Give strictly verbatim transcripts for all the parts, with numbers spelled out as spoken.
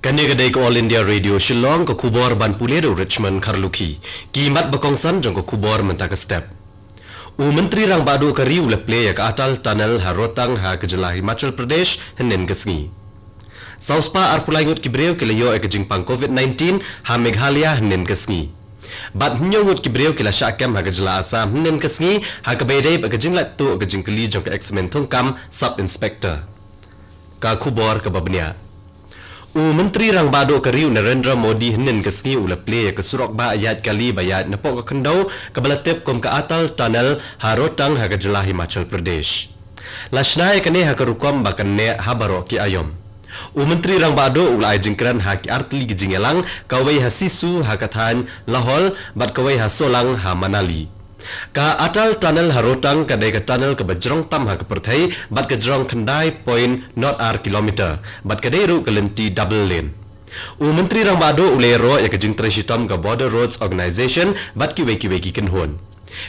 Kane ka dei ka All India Radio Shillong, ka khubor ban pule da u Richmond Kharlukhi. Ki mat ba kongsan jong ka khubor mynta ka step. U Myntri Rangbah Duh ka ri u la plie ïa ka Atal Tunnel ha Rohtang ha ka jylla Himachal Pradesh hynnin ka sngi. Saw spah arphew lai ngut ki briew ki la ïoh ïa ka jingpang COVID nineteen ha Meghalaya hynnin ka sngi. Bad hynñiew ngut ki briew ki la shah kem ha ka jylla Assam hynnin ka sngi ha kaba ïadei bad ka jinglait tuh ka jingkylli jong ka Examine Thungkam, Sub Inspector. Ka khubor kaba bniah. U Myntri Rangbah Duh ka ri u Narendra Modi hynnin ka sngi u la plie ïa ka surok bah ïaid kali ba ïaid napoh ka khyndew kaba la tip kum ka Atal Tunnel ha Rohtang ha ka jylla Himachal Pradesh. La shna ïa kane ha ka rukom ba kan neh ha baroh ki aïom. U Myntri Rangbah Duh u la ai jingkren ha ki artylli ki jingïalang, kawei ha Sisu ha ka thaiñ Lahaul bad kawei ha Solang ha Manali. Ka Atal Tunnel ha Rohtang ka dei ka tunnel kaba jrong tam ha ka pyrthei bad ka jrong khyndai point nod ar kilometer bad ka dei ruh ka lynti double lane. U Myntri Rangbah Duh u la ïaroh ïa ka jingtrei shitom ka Border Roads Organisation bad kiwei kiwei ki kynhun.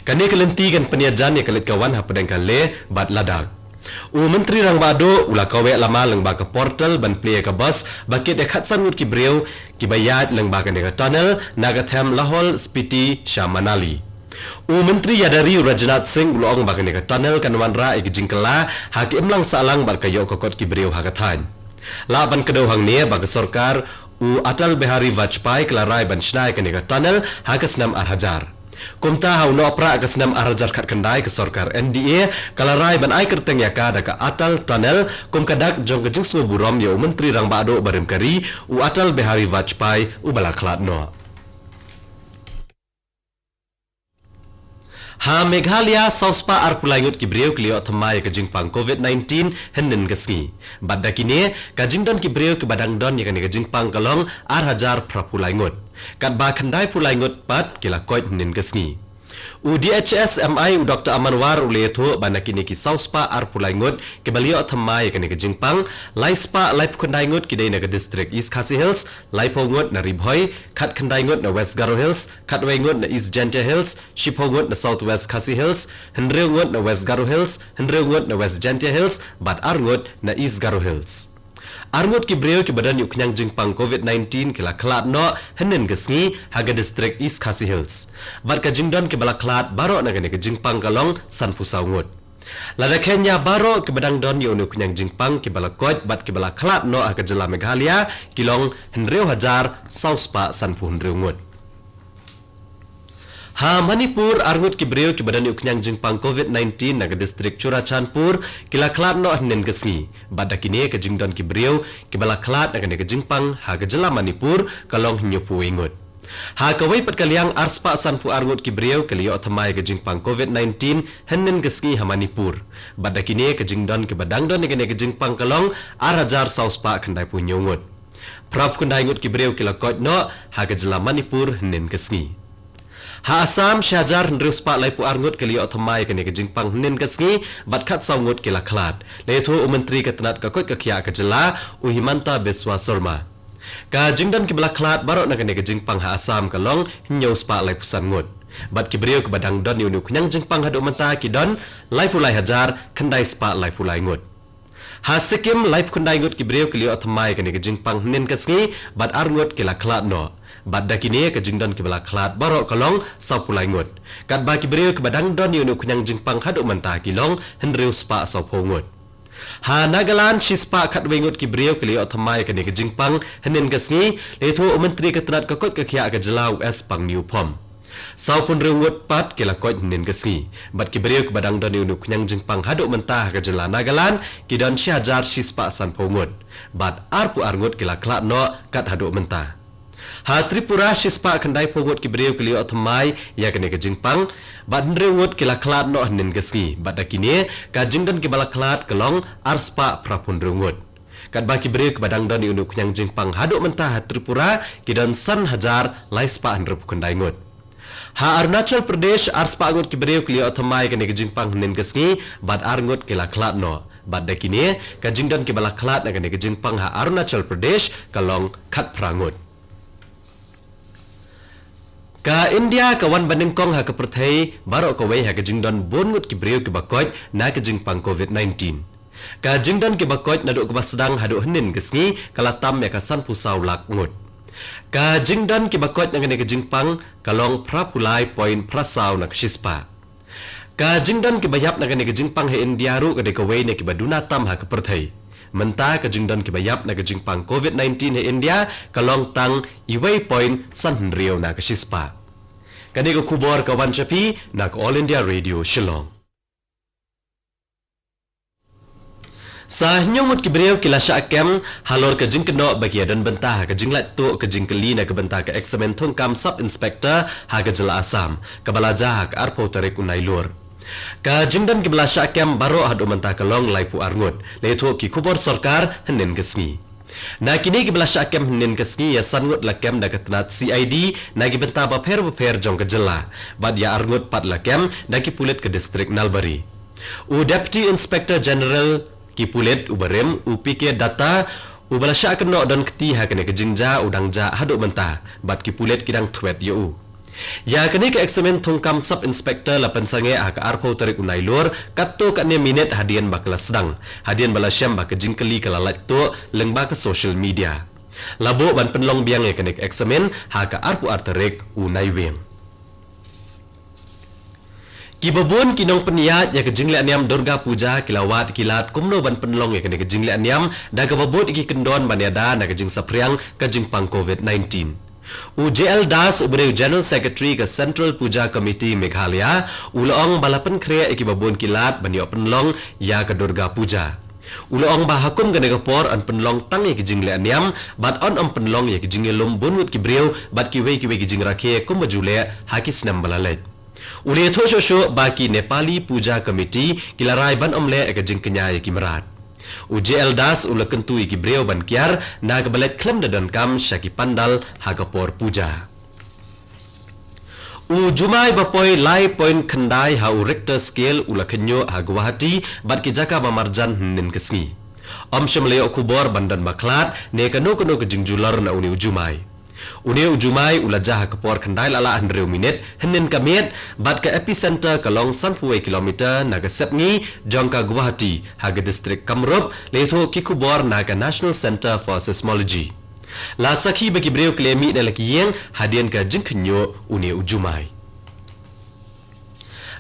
Kane ka lynti kan pynïajan ïa ka leit ka wan hapdeng ka Leh bad Ladakh. U Myntri Rangbah Duh u la kaweh lama lyngba ka portal ban plie ïa ka bus ba kit ïa khatsan ngut ki briew kiba ïaid lyngba kane ka tunnel na ka them Lahaul Spiti sha Manali. U Myntri ïada ri u Rajnath Singh u la ong ba kane ka tunnel kan wanrah ïa ka jingkylla ha ka imlang sahlang bad ka ïoh ka kot ki briew ha ka thaiñ. Lah ban kdew hangne ba ka sorkar u Atal Bihari Vajpayee ka la rai ban shna ïa kane ka tunnel ha ka snem ar hajar. Kumta ha u Nohprah ka snem ar hajar khatkhyndai ka sorkar N D A ka la rai ban ai kyrteng ïa ka da ka Atal Tunnel kum ka dak jong ka jingsngewburom ïa u Myntri Rangbah Duh barim ka ri u Atal Bihari Vajpayee uba la khlad noh. Ha Meghalaya, saw spah arphew lai ngut ki briew ki la ïoh thymmai ïa ka jingpang COVID nineteen hynnin ka sngi. Bad da kine, ka jingdon ki briew kiba dang don ïa kane ka jingpang ka long ar hajar phraphew lai ngut. Katba khyndaiphew lai ngut pat ki la koit hynnin ka sngi. U D H S M I u Doctor Aman War u la ïathuh ba na kine ki saw spah arphew lai ngut kiba la ïoh thymmai ïa kane ka jingpang, lai spah laiphew khyndai ngut ki dei na ka district East Khasi Hills, laiphew ngut na Ri Bhoi, khatkhyndai ngut na West Garo Hills, khatwei ngut na East Jaintia Hills, shiphew ngut na South West Khasi Hills, hynriew ngut na West Garo Hills, hynriew ngut na West Jaintia Hills, bad ar ngut na East Garo Hills. Ar ngut ki briew kiba don ïa u khñiang jingpang COVID nineteen ki la khlad noh hynnin ka sngi ha ka district East Khasi Hills. Bad ka jingdon kiba la khlad baroh na kane ka jingpang ka long sanphew saw ngut. Lada kheiñ ïa baroh kiba dang don ïa une u khñiang jingpang kiba la koit bad kiba la khlad noh ha ka jylla Meghalaya ki long hynriew hajar saw spah sanphew hynriew ngut. Ha Manipur, ar ngut ki briew kiba don ïa u khñiang jingpang COVID nineteen na ka district Churachandpur ki la khlad noh hynnin ka sngi. Bad da kine ka jingdon ki briew kiba la khlad na kane ka jingpang ha ka jylla Manipur ka long hynñiewphew wei ngut. Ha kawei pat ka liang, ar spah sanphew ar ngut ki briew ki la ïoh thymmai ïa ka jingpang COVID nineteen hynnin ka sngi ha Manipur. Bad da kine ka jingdon kiba dang don ïa kane ka jingpang ka long ar hajar saw spah khyndaiphew hynñiew ngut. Phraphew khyndai ngut ki briew ki la koit noh ha ka jylla Manipur hynnin ka sngi. Ha Assam, shi hajar hynriew spah laiphew ar ngut ki la ïoh thymmai ïa kane ka jingpang hynnin ka sngi bad khatsaw ngut ki la khlad. La ïathuh u Myntri ka tnat ka koit ka khiah ka jylla, u Himanta Biswa Sarma. Ka jingdon kiba la khlad baroh na kane ka jingpang ha Assam ka long hynñiew spah laiphew san ngut. Bad ki briew kiba dang don ïa une u khñiang jingpang haduh mynta ki don laiphew lai hajar khyndai spah laiphew lai ngut. Ha Sikkim, laiphew khyndai ngut ki briew ki la ïoh thymmai ïa kane ka jingpang hynnin ka sngi bad ar ngut ki la khlad noh. Bad da kine ka jingdon kiba la khlad baroh ka long sawphew lai ngut. Katba ki briew kiba dang don ïa une u khñiang jingpang haduh mynta ki long hynriew spah sawphew ngut. Ha Nagaland, shi spah khatwei ngut ki briew ki la ïoh thymmai ïa kane ka jingpang hynnin ka sngi, la ïathuh u Myntri ka tnat ka koit ka khiah ka jylla, u S Pangmiu Phom. Sawphew hynriew ngut pat ki la koit hynnin ka sngi. Bad ki briew kiba dang don ïa une u khñiang jingpang haduh mynta ha ka jylla Nagaland ki don shi hajar shi spah sanphew ngut. Bad arphew ar ngut ki la khlad noh kat haduh mynta. Ha Tripura, shi spah khyndaiphew ngut ki briew ki la ïoh thymmai ïa kane ka jingpang bad hynriew ngut ki la khlad noh hynnin ka sngi. Bad da kine ka jingdon kiba la khlad ka long ar spah phraphew hynriew ngut. Katba ki briew kiba dang don ïa une u khñiang jingpang haduh mynta ha Tripura ki don san hajar lai spah hynriewphew khyndai ngut. Ha Arunachal Pradesh, ar spah ngut ki briew ki la ïoh thymmai ïa kane ka jingpang hynnin ka sngi bad ar ngut ki la khlad noh. Bad da kine ka jingdon kiba la khlad na kane ka jingpang ha Arunachal Pradesh ka long khatphra ngut. Ka India ka wan banyngkong ha ka pyrthei baroh kawei ha ka jingdon bun ngut ki briew kiba koit na ka jingpang COVID nineteen. Ka jingdon kiba koit naduh kaba sdang haduh hynnin ka sngi ka la tam ïa ka sanphew saw lak ngut. Ka jingdon kiba koit na kane ka jingpang ka long phraphew lai point phra saw na ka shispah. Ka jingdon kiba ïap na kane ka jingpang ha India ruh ka dei kawei na kiba duna tam ha ka pyrthei. Mynta ka jingdon kiba ïap na ka jingpang covid nineteen ha India ka long tang iwei point san hynriew na ka shispah. Kane ka khubor ka wan sha phi na ka All India Radio Shillong. Sa hynñiew ngut ki briew ki la shah kem halor ka jingkynnoh ba ki ïa don bynta ha ka jinglait tuh ka jingkylli na ka bynta ka eksamin thungkam Sub Inspector ha ka jylla Assam kaba la jia ha ka arphew tarik u Nailur. Ka jingdon kiba la shah kem baroh haduh mynta ka long laiphew ar ngut, la ïathuh ki khubor sorkar hynnin ka sngi. Na kine kiba la shah kem hynnin ka sngi, ïa san ngut la kem da ka tnat C I D na ki bynta bapher bapher jong ka jylla, bad ïa ar ngut pat la kem da ki pulit ka distrik Nalbari. U Deputy Inspector General ki pulit uba rim, u P K Datta, uba la shah kynnoh don kti ha kane ka jingjia, u dang jah haduh mynta bad ki pulit ki dang thwet ïa u. Ïa kane ka eksamin thungkam Sub Inspector la pynsangeh ha ka arphew tarik u Nailur, katto katne minit hadien ba ka la sdang, hadien ba la shem ba ka jingkylli ka la lait tuh lyngba ka social media. La buh ban pynlong biang ïa kane ka eksamin ha ka arphew ar tarik u Naiwieng. Kiba bun ki nongpynïaid ïa ka jingleh niam Durga Puja ki la wad ki lad kumno ban pynlong ïa kane ka jingleh niam da kaba bud ïa ki kyndon ban ïada na ka jingsaphriang ka jingpang covid nineteen. U J L Das, uba dei u General Secretary ka Central Puja Committee Meghalaya, u la ong ba la pynkhreh ïa kiba bun ki lad ban ïoh pynlong ïa ka Durga Puja. U la ong ba ha kum kane ka por yn pynlong tang ïa ki jingleh niam bad yn ym pynlong ïa ki jingïalum bun ngut ki briew bad kiwei kiwei ki jingrakhe kumba ju leh ha ki snem ba la leit. U la ïathuh shuh shuh ba ki Nepali Puja Committee ki la rai ban ym leh ïa ka jingkñia ïa ki mrad. U J L Das u la kyntu ïa ki briew ban kiar na kaba leit khlem da donkam sha ki pandal ha ka por puja. U jumai ba poi lai point khyndai ha u Richter scale u la khynñiuh ha Guwahati bad ki jaka ba marjan hynnin ka sngi. Ym shym la ïoh khubor ban don ba khlad ne kano kano ka jingjulor na une u jumai. Une u jumai u la jia ha ka por khyndai la lah hynriew minit hynnin ka miet, bad ka epicenter ka long sanphew wei kilometer na ka sepngi jong ka Guwahati ha ka distrik Kamrup, la ïathuh ki khubor na ka National Centre for Seismology. La sakhi ba ki briew ki la mih na la ki ïing hadien ka jingkhynñiuh une u jumai.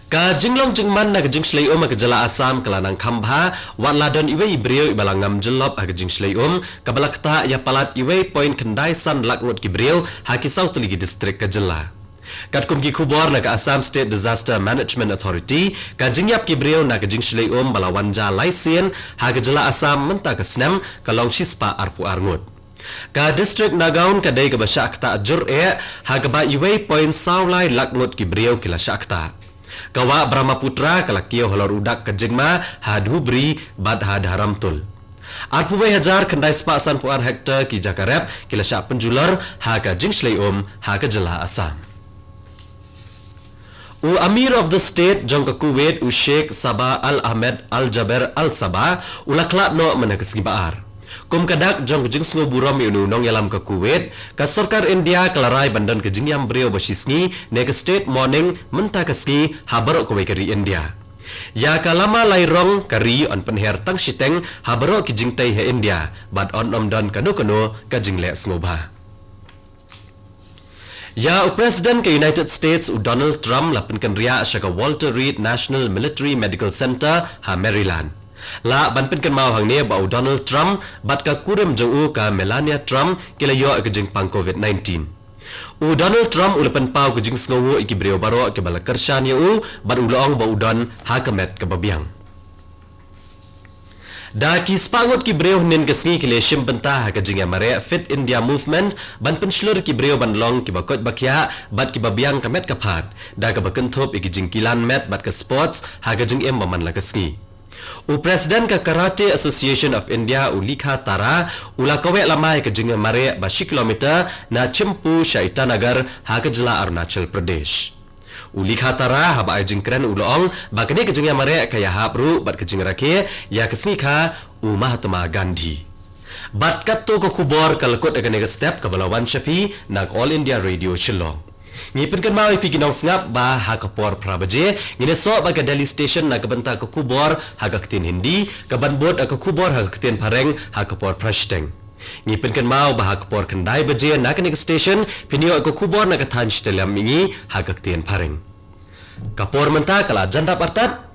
Ka jinglong jingman na ka jingshlei um ha ka jylla Assam ka la nang kham bha, wat la don iwei i briew iba la ngam jyllop ha ka jingshlei um, kaba la ktah ïa palat iwei point khyndai san lak ngut ki briew ha ki saw tylli ki distrik ka jylla. Katkum ki khubor na ka Assam State Disaster Management Authority, ka jingïap ki briew na ka jingshlei um ba la wan jia lai sien ha ka jylla Assam mynta ka snem ka long shispah arphew ar ngut. Ka distrik Nagaon ka dei kaba shah ktah jur eh, ha kaba iwei point saw lai lak ngut ki briew ki la shah ktah. Ka wah Brahmaputra ka la kiew halor u dak ka jingma ha Dhubri bad ha Dharamtul. Arphew wei hajar khyndai spah sanphew ar hektar ki jaka rep ki la shah pynjulor ha ka jingshlei um ha ka jylla Assam. U Amir of the State jong ka Kuwait, u Sheikh Sabah Al Ahmed Al Jaber Al Sabah, u la khlad noh mynta ka sngi ba ar. Kum ka dak jong ka jingsngewburom ïa une u nongïalam ka Kuwait, ka sorkar India ka la rai ban don ka jingïam briew ba shi sngi ne ka state mourning mynta ka sngi ha baroh kawei ka ri India. Ïa ka lama lai rong ka ri yn pynher tang shiteng ha baroh ki jingtei ha India, bad yn ym don kano kano ka jingleh sngewbha. Ïa u President ka United States u Donald Trump la pynkynriah sha ka Walter Reed National Military Medical Center ha Maryland. Lah ban pynkynmaw hangne ba u Donald Trump bad ka kurim jong u ka Melania Trump ki la ïoh ïa ka jingpang covid nineteen. U Donald Trump u la pynpaw ka jingsngewnguh ïa ki briew baroh kiba la kyrshan ïa u bad u la ong ba u don ha ka met kaba biang. Da ki spah ngut ki briew hynnin ka sngi ki la shim bynta ha ka jingïamareh Fit India Movement ban pynshlur ïa ki briew ban long kiba koit ba khiah bad kiba biang ka met ka phad, da kaba kynthup ïa ki jingkilan met bad ka sports ha ka jingim ba man la ka sngi. U President ka Karate Association of India u Likha Tara u la kaweh lama ïa ka jingïamareh ba shi kilometer na Chimpu sha Itanagar ha ka jylla Arunachal Pradesh. U Likha Tara haba ai jingkren u la ong ba kane ka jingïamareh ka ïahap ruh bad ka jingrakhe ïa ka sngi kha u Mahatma Gandhi. Bad katto ka khubor ka la kut ha kane ka step kaba la wan sha phi na ka All India Radio Shillong. Ngi pynkynmaw ïa phi ki nongsngap ba ha ka por phra baje ngin ïasoh bad ka Delhi Station na ka bynta ka khubor ha ka ktien Hindi, kaban bud ka khubor ha ka ktien Phareng ha ka por phra shiteng. Ngi pynkynmaw ba ha ka por khyndai baje na kane ka station phin ïoh ka khubor na ka thaiñ Shityllam mihngi ha ka ktien Phareng. Ka por mynta ka la jan dap artat,